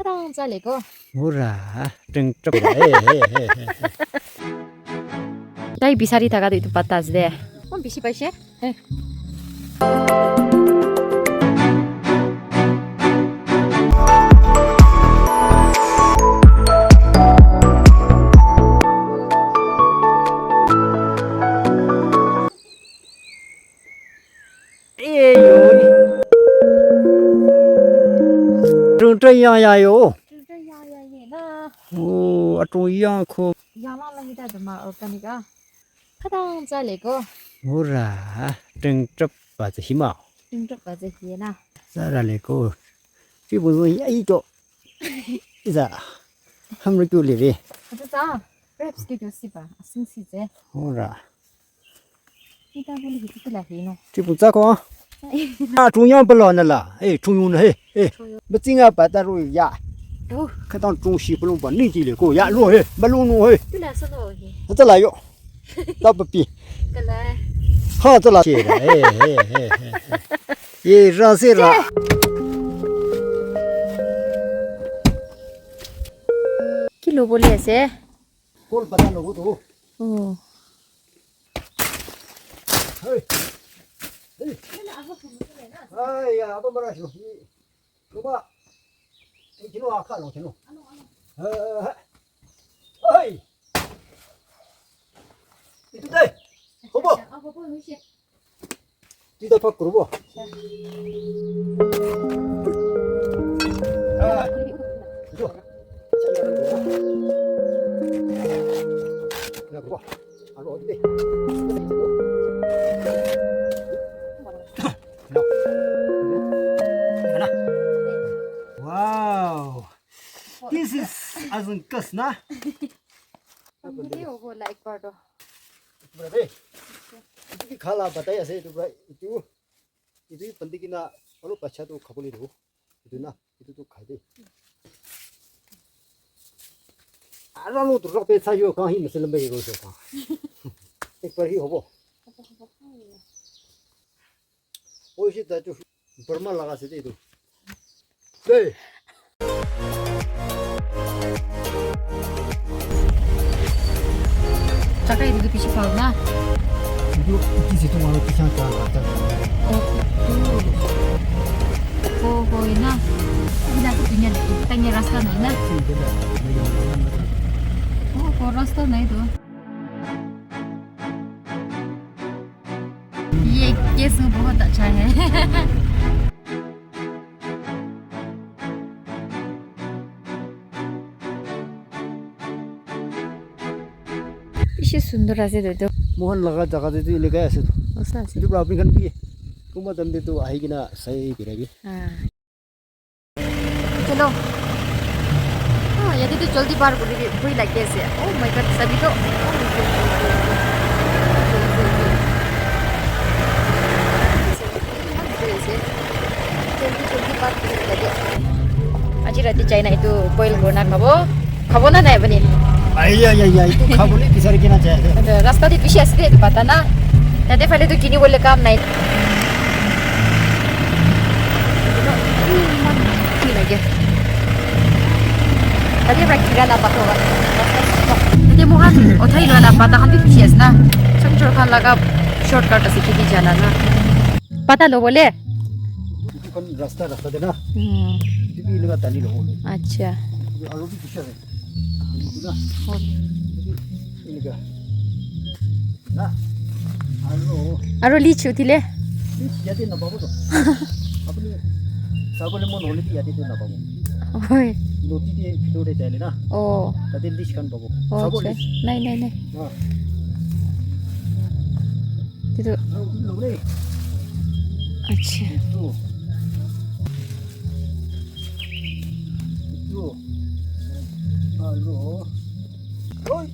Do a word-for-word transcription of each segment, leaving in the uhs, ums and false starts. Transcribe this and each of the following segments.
Tang chale ko. Hura, teng chok. Hey, hey, hey, hey. Tai bisari thaka tu etu patta ase de. Mon bishi paise. Hey. Eh, yo. Tung tung yang ya yo. Tung tung yang ya ye na. Oh, atung yang ko. Yang la la kita de ma organic ah. Kadang chale ko. Hura, tung tung ba je hima. Tung tung ba je ye na. Sa ra le ko. Fi bu ya i to. Isa. Ham ru kyu le re. Ata sa. Grapes ki tu si ba. Asing si je. Hura. Ita bole hitu tu la he no. Ti pu tsa ko. Ah, chung yang pa lo na la. Eh, chung yung na he. Eh. Ba tsing a pa ta ru ya. Oh. Ka tang chung shi pa lo pa ni ji le ko ya lo he. Ba lo no he. Tu la sa lo he. Ta la yo. Ta pa pi. Ka la. Ha ta la che. Eh, eh, eh, eh. Ye ra se ra. Ki lo bole ase? Kol pata lo to. Oh. Hey. Hey. Ay, ya, apa marah sih? Coba. Ini kino akal lo kino. Eh, hey. Itu deh. Coba. Tita pak kurubo. Ah. Itu. Wow. Wow. This is azan kas na. Pandi de hobo la ek bar to. Itu pura de. Itu ki khala batai ase itu pura itu. Itu ki pandi kina aru pacha tu khabole do. Itu na, itu tu khai de. Ara lo tu rok pe sa yo ka hi masala me ro so ka. Ek bar hi hobo. Oishii da tu Burma laga ase de etu. Hey. Jaga etu tu bishi bhal na. Etu, etu situ manu bishi bhal ase. Oh, etu. Oh, hoi na. Etu tu dunia na, tanya rasta nai na. Oh, oh, rasta nai tu. ये केस में बहुत अच्छा है। Bishi sundor ase etu. Mohan laga jaga te tu enika ase tu. Osa ase. Etu pra apni khan bi kunba time te tu ahi kena sai birai bi. Ah. Chalo. Oh, yate tu jaldi par kuri, kuri lagi ase. Oh my God, sabi to. Jaldi, jaldi par kuri lagi. Aji rati chai na etu boil kurna khabo. Khabo na nai apuni? Ai, ai, ai, ai, etu khabole bisari kena jai ase. Etu rasta te bishi ase de, etu pata na. Yate phale tu kini bole kam nai. Iman ki lage. Tate pra kira la pato. Tate mohan uthai lua la pata khan bi bishi ase na. Cham chor khan laga shortcut ase kiti jana na. Pata lo bole? Etu khan rasta, rasta de na. Hmm. Etu bi eneka tani lo bole. Acha. Etu aru bi bishi ase. Etu na. Oh. Etu bi eneka. Na, aro. Aro leech uthile? Leech yate napabo to. Apuni sabole mon hole bi yate to napabo. Hoi. Nodi te bhitor te jaile na. Oh. Tate leech khan pabo. Oh, sabo acha. Leech. Nai, nai, nai. Ha. Etu. Aro, etu lo le. Acha. Etu. Etu. Aro. Oi.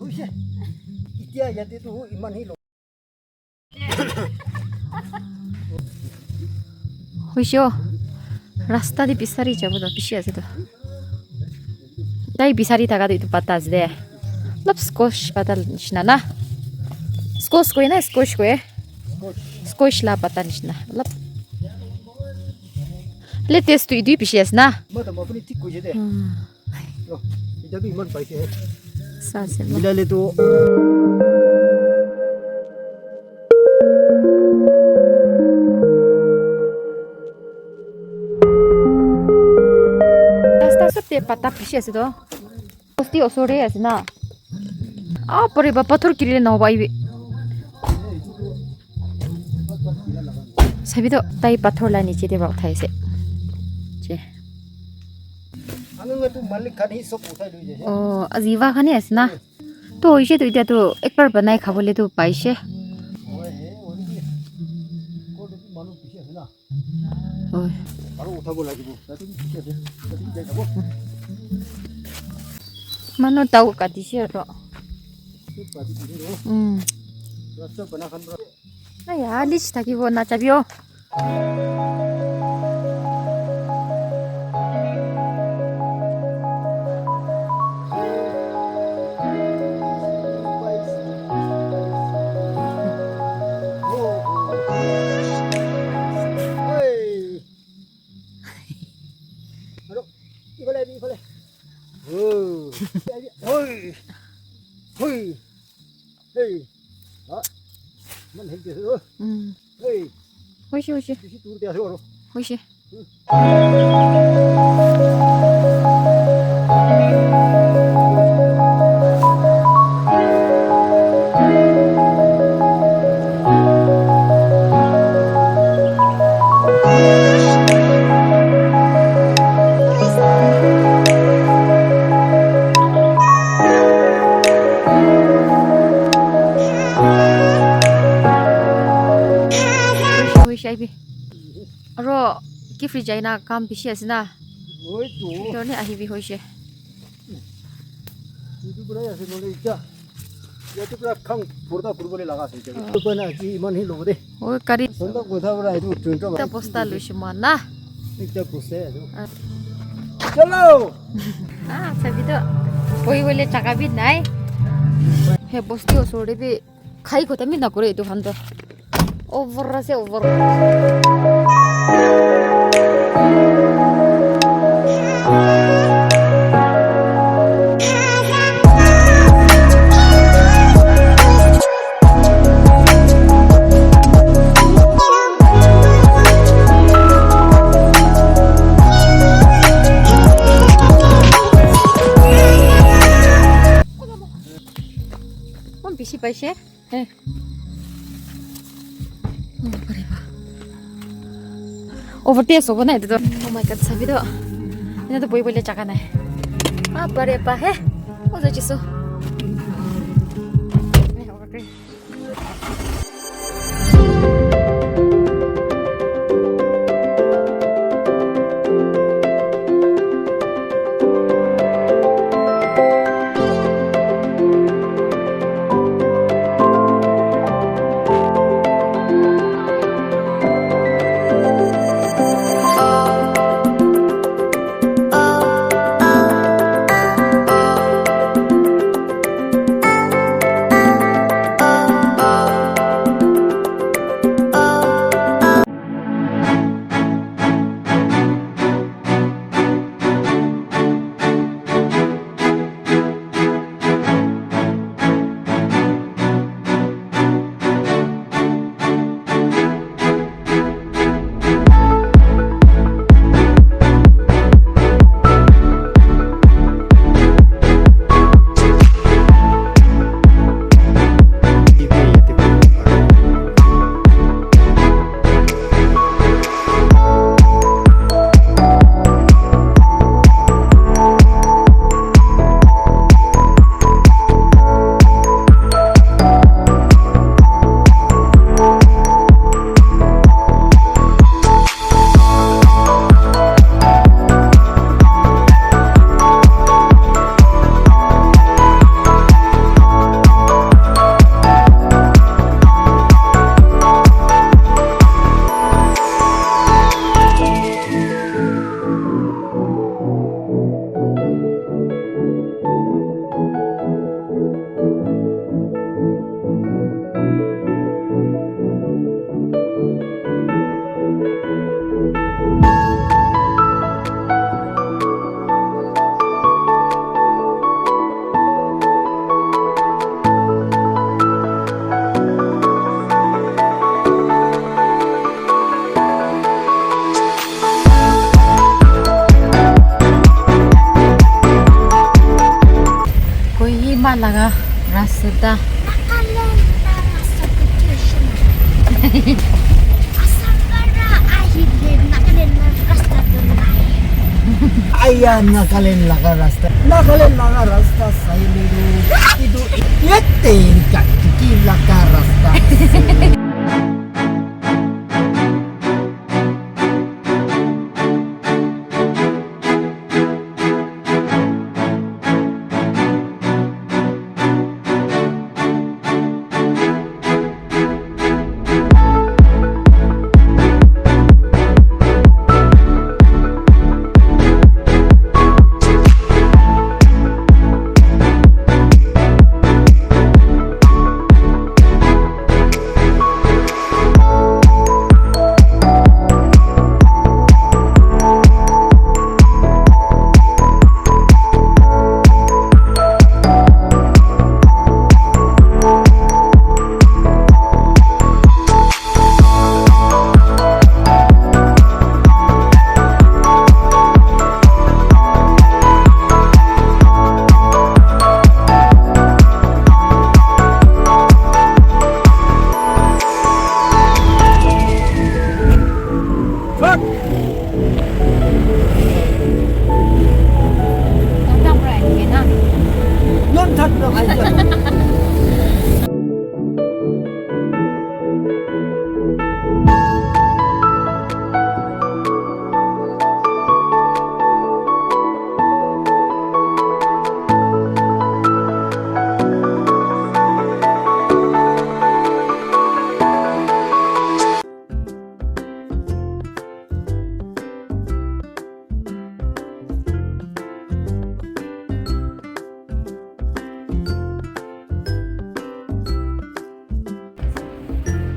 Hoise. Etia yate tu iman hi lo. Hoise o. Rasta te bisari jabo to bishi ase to. Tai bisari thaka tu etu pata ase de. Olop squash pata nishina na. Squash koi na, squash koi. Squash la pata nishina. Olop. Le taste tu etu bishi ase na. Madam, apuni thik koise de. Hmm. Lo, etia bi iman paise. Sa ase lo. Milai le tu. Rasta sob te pata bishi ase to. Bosti osor te ase na. Ah, pore ba, pathor giri le nahoba ibi. Sabi to, tai pathor la niche te ba uthai ase. Che. Ami ngai tu malik khan hi sob uthai lui jaise. Oh, aji wa khan hi ase na. To hoise to, etia to ekbar banai khabole to paise. Hoi, he, hoi, hoi. Ko to manu bishi ase na. Hoi. Aru uthabo lagibo. Tati bishi ase. Tati jai jabo. Manu tau katise aro. Sob kati dise ro. Hmm. Rasta bana khan pra. Aya, lich thakibo na chabi o. Hey. Ah. Man, help this. Hmm. Hey. Hoise, hoise. This is tour. Hoise. Hoise, hoise, aibi. Aro ki free jaina kam bishi ase na. Oi to. Etu karne ahibi hoise. Etu pura ase nole ekta. Yate pura khang purda kuribole laga ase etia. Oh. Etu pa na ki iman hi lobo de. Oi, kari. Sonda kotha pura etu twenty. Ekta bosta loise moi na. Ekta bosta ase. Ah. Chalo. Ah, sabi to. Bohibole jaga bi nai. He bosti osor te bi khai khotom bi nakore etu khan to. Over ase, over. Mon bishi paise. Eh. Oh, pare ba. Over te sobo na etu to. Oh my God, sabi to. Ena to bohibole jaga nai. Ah, pare ba, he. Oh, jaise. Eh, over te. Laga rasta. Nagaland la rasta tu tuition. Assam para ahile Nagaland la rasta tu nai. Aya Nagaland laga rasta. Nagaland laga rasta saile tu itu yate kaki laga rasta.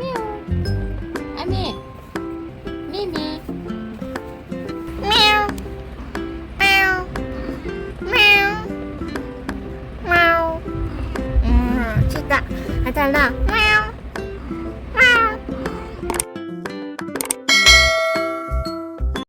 Meow. Ami. Mimi. Meow. Meow. Meow. Meow. Mm, chita. Ada na.